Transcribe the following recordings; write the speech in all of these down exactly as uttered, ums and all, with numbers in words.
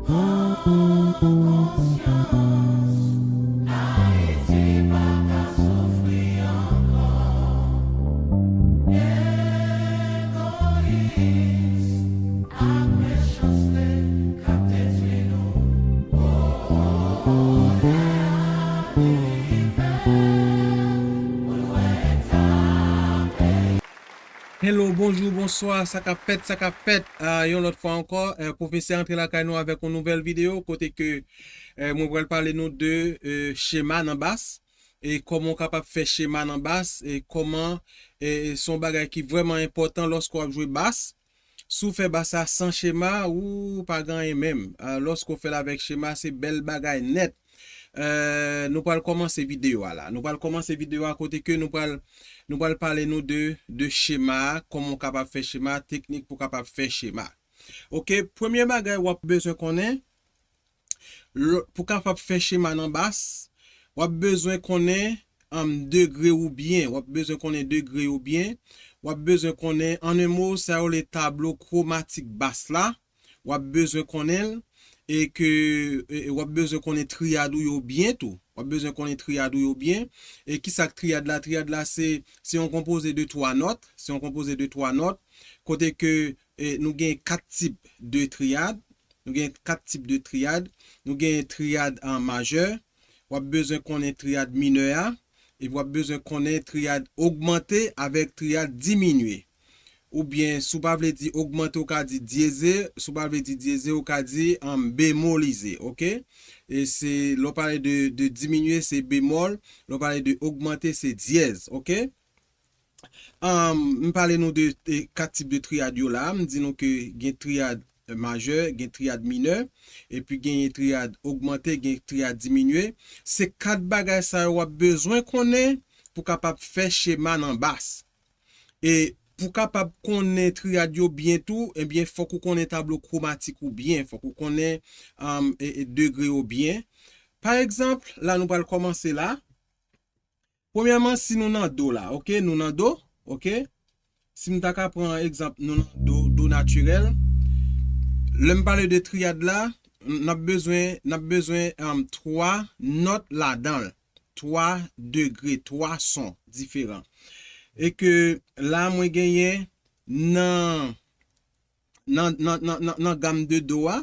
Pran konsyans, Ayiti pa ka soufri ankò. Egoyis ak mechanste k ap detwi nou. O, o, o, lè a rive pou n wè eta peyi. Hello, bonjou, bonswa, sa k ap fèt, sa k ap fèt. Ah, yon lòt fwa ankò, eh, pwofesè antre lakay nou avèk yon nouvèl videyo kote ke, eh, mwen pral pale nou de, eh, chema nan bas. E kòman w kapab fè chema nan bas, e kòman, e, e se yon bagay ki vrèman enpòtan lòske w ap jwe bas. Si w fè bas la san chema, ou pa gen anyen menm. Ah, lòske w fè l avèk chema, se bèl bagay nèt. Eh, nou pral kòmanse videyo a la. Nou pral kòmanse videyo a kote ke nou pral, nou pral pale nou de, de chema, kòman w kapab fè chema, teknik pou w kapab fè chema. Oke, premye bagay w ap bezwen konnen, lò, pou kapab fè chema nan bas, w ap bezwen konnen, um, degre ou byen, w ap bezwen konnen degre ou byen, w ap bezwen konnen, an en mo, sa yo le tablo kwomatik bas la, w ap bezwen konnen l, e ke, e, e w ap bezwen konnen triyad ou yo byen tou. W ap bezwen konnen triyad ou yo byen. E kisa k triyad la? Triyad la se, se yon konpoze de twa nòt, se yon konpoze de twa nòt, kote ke, e, nou gen kat tip de triyad, nou gen kat tip de triyad, nou gen triyad an majè, w ap bezwen konnen triyad minè a, epi w ap bezwen konnen triyad ogmante avèk triyad diminye. Oubyen, si w pa vle di ogmante, w ka di dyeze, si w pa vle di dyeze, w ka di, um, bemolize, oke? E se, lè w pale de, de diminye, se bemòl, lè w pale de ogmante, se dyèz, oke? Um, m pale nou de, de kat tip de triyad yo la. M di nou ke gen triyad, eh, majè, gen triyad minè, epi genyen triyad ogmante, gen triyad diminye. Se kat bagay sa yo w ap bezwen konnen pou kapab fè chema nan bas. E pou kapab konnen triyad yo byen tou, ebyen, fòk ou konnen tablo kwomatik ou byen, fòk ou konnen, um, e, e degre yo byen. Pa egzanp, la nou pral kòmanse la. Premyèman, si nou nan do la, oke, nou nan do, oke. Si m ta ka pran egzanp, nou nan do, do natirèl. Lè m pale de triyad la, n ap bezwen, n ap bezwen, um, twa nòt ladan l. Twa degre, twa son diferan. E ke la, mwen genyen nan nan, nan, nan, nan, nan gam de do a.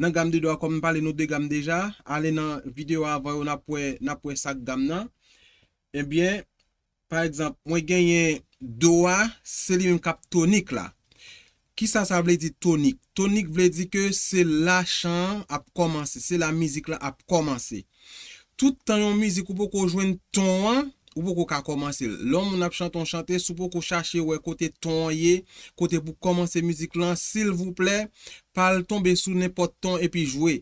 Nan gam de do a, kòm m pale nou de gam deja, ale nan videyo avan yo, n ap wè, n ap wè sa k gam nan. Ebyen, pa egzanp, mwen genyen do a, se li menm k ap tonik la. Kisa sa vle di tonik? Tonik vle di ke se la chan an ap kòmanse, se la mizik la ap kòmanse. Tout tan yon mizik ou poko jwenn ton an, ou poko ka kòmanse l. Lè yon moun ap chante yon chante, si w poko chache wè kote ton an ye, kote pou kòmanse mizik lan, silvouplè, pa al tonbe sou nenpòt ton epi jwe.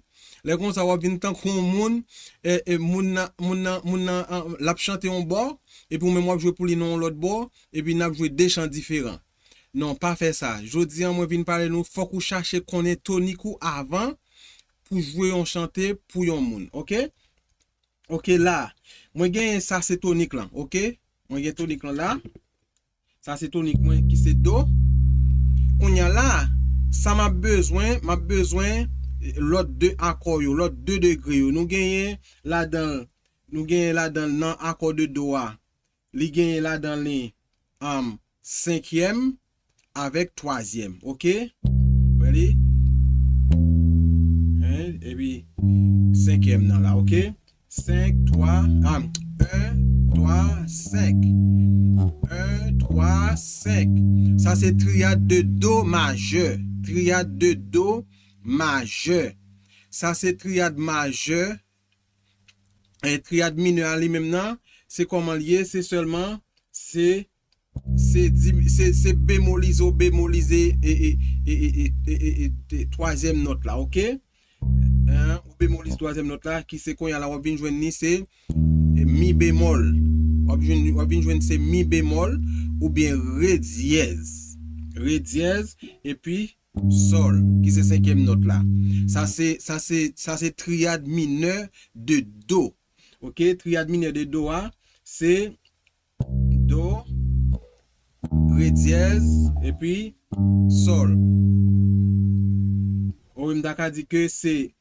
Lè konsa, w ap vin tankou yon moun, e, e, moun nan, moun nan, moun nan, an, l ap chante yon bò, epi ou menm w ap jwe pou li nan yon lòt bò, epi n ap jwe de chan diferan. Non, pa fè sa. Jodi a, mwen vin pale nou, fòk ou chache konnen tonik ou avan pou jwe yon chante pou yon moun, oke? Oke, la, mwen genyen sa se tonik lan, oke? Mwen gen tonik lan la. Sa se tonik mwen ki se do. Kounye a la, sa m ap bezwen, m ap bezwen, eh, lòt de akò yo, lòt de degre yo. Nou genyen ladan, nou genyen ladan nan akò de do a. Li genyen ladan li, um, senkyèm avèk twazyèm, oke? Wè li? Hein? Epi senkyèm nan la, oke? Senk, twa, um, en, twa, senk. En, twa, senk. Sa se triyad de do majè. Triyad de do majè. Sa se triyad majè. E triyad minè a li menm nan, se kòman l ye, se sèlman, se, se di, se, se bemolize ou bemolize, e, e, twazyèm nòt la, oke? Hein, ou bemolize twazyèm nòt la, ki se kounye a la, w ap vin jwenn li, se, e, mi bemòl. W ap jwenn, w ap vin jwenn se mi bemòl oubyen re dyèz. Re dyèz, epi sòl, ki se senkyèm nòt la. Sa se, sa se, sa se triyad minè de do. Oke, triyad minè de do a, se do, re dyèz, epi sòl. M ta ka di ke se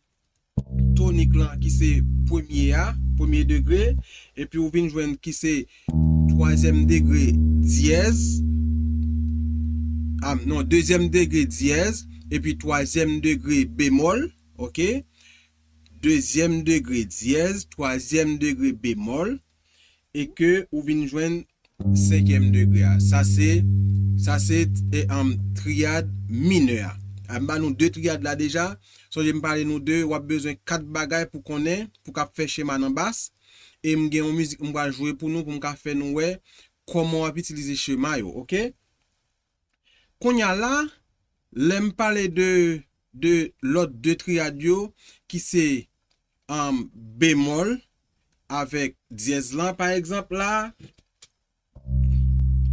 tonik lan ki se premye a, premye degre, epi ou vin jwenn ki se twazyèm degre dyèz, a, non, dezyèm degre dyèz, epi twazyèm degre bemòl, oke? Dezyèm degre dyèz, twazyèm degre bemòl, e ke ou vin jwenn senkyèm degre a. Sa se, sa se, e, um, triyad minè a. A, m ba nou de triyad la deja. Sonje m pale nou de, w ap bezwen kat bagay pou konnen, pou k ap fè chema nan bas. E m gen yon mizik m pral jwe pou nou, pou m ka fè nou wè kòman w ap itilize chema yo, oke? Kounye a la, lè m pale de, de lòt de triyad yo, ki se, um, bemòl avèk dyèz lan, pa egzanp la,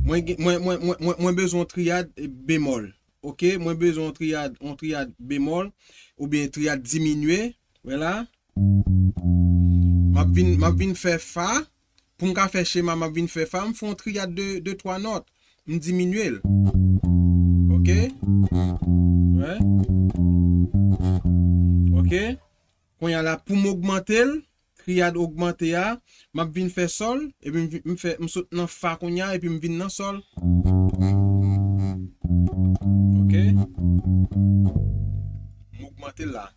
mwen, gen- mwen, mwen, mwen, mwen, mwen bezwen yon triyad bemòl. Oke? Mwen bezwen yon triyad, yon triyad bemòl oubyen triyad diminye. Wè la. M ap vin, m ap vin fè fa. Pou m ka fè chema, m ap vin fè fa. M fè yon triyad de, de twa nòt. M diminye l. Oke? Wè. Oke? Kounye a la, pou m ogmante l, triyad ogmante a, m ap vin fè sòl, epi m vi- m fè, m sot nan fa kounye a, epi m vin nan sòl. Oke? M ogmante l la.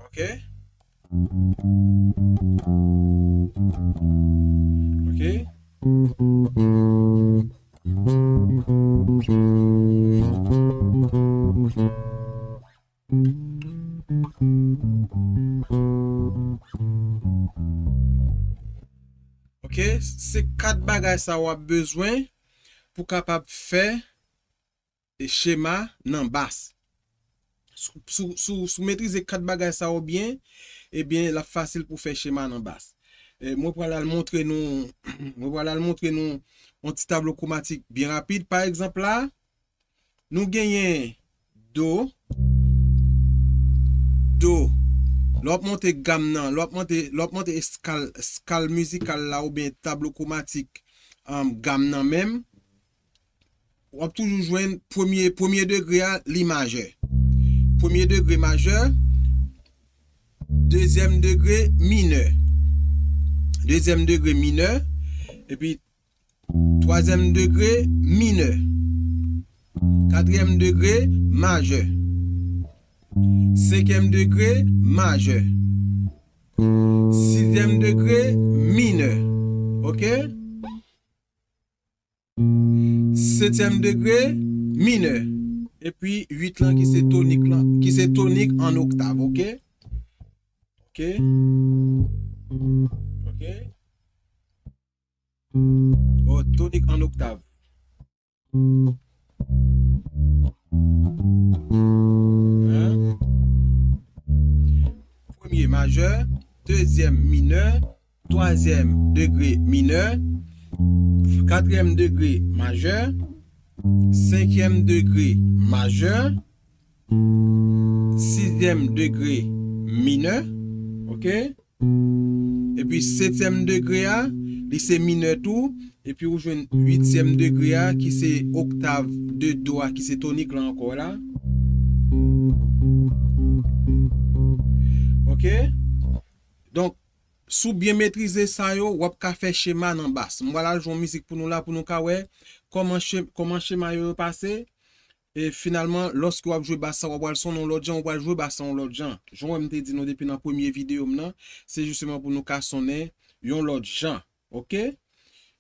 Oke? Oke? Oke, se kat bagay sa w ap bezwen pou kapab fè e chema nan bas. Si w, si w, si w, si w metrize kat bagay sa yo byen, ebyen, l ap fasil pou fè chema nan bas. E, mwen pral al montre nou, mwen pral al montre nou yon ti tablo kwomatik byen rapid. Pa egzanp la, nou genyen do, do. Lè w ap monte gam nan, lè w ap monte, lè w ap monte eskal, eskal mizikal la oubyen tablo kwomatik, um, gam nan menm, w ap toujou jwenn premye, premye degre a, li majè. Premye degre majè, dezyèm degre minè. Dezyèm degre minè, epi twazyèm degre minè. Katriyèm degre majè. Senkyèm degre majè. Sizyèm degre minè. Oke? Setyèm degre minè. Epi uit lan ki se tonik lan, ki se tonik an oktav, oke? Oke? Oke? O, tonik an oktav. Hein? Premye majè, dezyèm minè, twazyèm degre minè, katriyèm degre majè, senkyèm degre majè, sizyèm degre minè, oke? Epi setyèm degre a, li se minè tou. Epi ou jwenn uityèm degre a, ki se oktav de do a, ki se tonik la ankò la. Oke? Donk, si w byen metrize sa yo, w ap ka fè chema nan bas. M pral al jwe yon mizik pou nou la, pou nou ka wè kòman che-, kòman chema yo, yo pase. E finalman, lòske w ap jwe bas sa, w ap pral sonnen yon lòt jan, w pral jwe bas sa yon lòt jan. Jan w wè m te di nou depi nan premye videyo m nan, se jisteman pou nou ka sonnen yon lòt jan. Oke?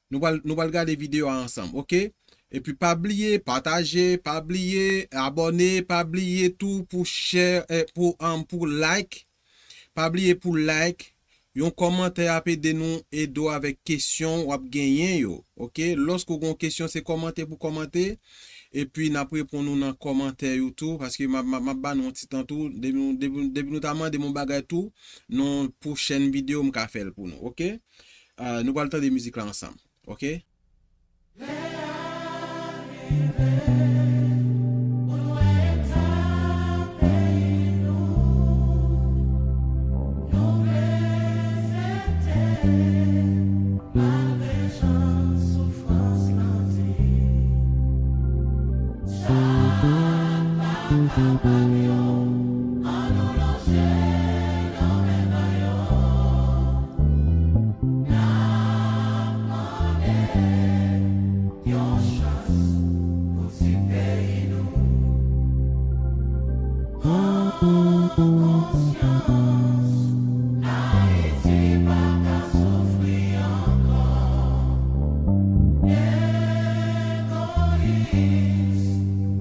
Nou pral, nou pral gade videyo a ansanm, oke? Epi pa bliye pataje, pa bliye abòne, pa bliye tou pou share, eh, pou, um, pou like. Pa bliye pou like. Yon kòmantè ap ede nou, ede w avèk kesyon w ap genyen yo. Oke? Lòske w gen yon kesyon, se kòmante pou kòmante. Epi n ap reponn ou nan kòmantè yo tou, paske m ap, m ap, m ap ba nou yon ti tan tou. Depi nou, depi, depi nou ta mande m yon bagay tou, nan pwochèn videyo m ka fè l pou nou. Oke? Ah, nou pral tande mizik la ansanm. Oke? Ann nou lonje nan men ba yo. N ap mande yon chans pou ti peyi nou. Pran konsyans, Ayiti pa ka soufri ankò. Egoyis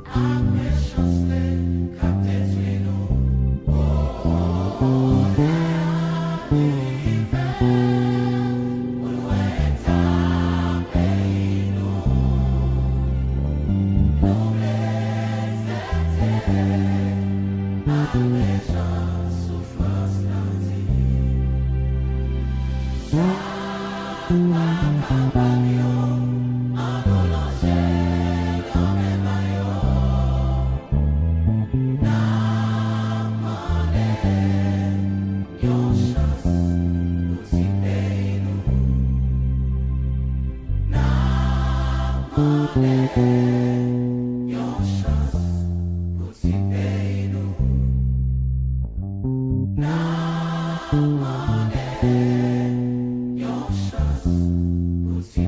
ak mechanste k ap detwi nou. O, o, o, lè a rive pou n wè eta peyi nou. Nou vle fete ak lejand soufrans la di. Sa pa kapab yo, ann nou lonje nan men ba yo. N ap mande yon chans pou ti peyi nou. N ap mande yon chans pou ti peyi nou. N ap mande yon chans pou ti